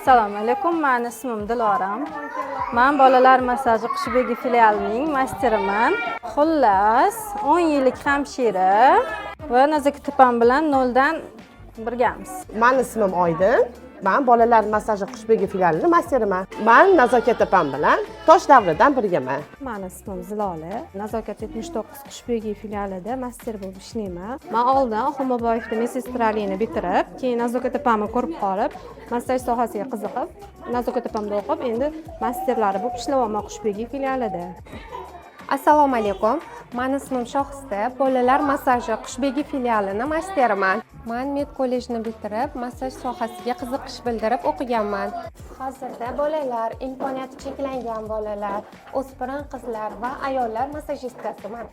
Assalomu alaykum, mani ismim Diloram. Man bolalar massaji Qushbegi filialining masteriman. Xullas, 10 yillik hamshira va Nazokat opam bilan noldan birgamiz. Mani ismim Oydin. Man bolalar massaji Qushbegi filialini masteriman. Man Nazokat opam bilan tosh davridan birgaman. Mani ismim Zilola. Nazokat 79 Qushbegi filialida master bo'lib ishlayman. Man oldin Oxunboboyevda медсестра likni bitirib, keyin Nazokat opamni ko'rib qolib, massaj sohasiga qiziqib, Nazokat opamda o'qib, endi masterlari bo'lib ishlayapman Qushbegi filialida. Assalomu alaykum. Mani ismim Shohista. Bolalar massaji Qushbegi filialini masteriman. Man med kollejni bitirib, massaj sohasiga qiziqish bildirib o'qiganman. Hozirda bolalar, imkoniyati cheklangan bolalar, o'spirin qizlar va ayollar massajistkasiman.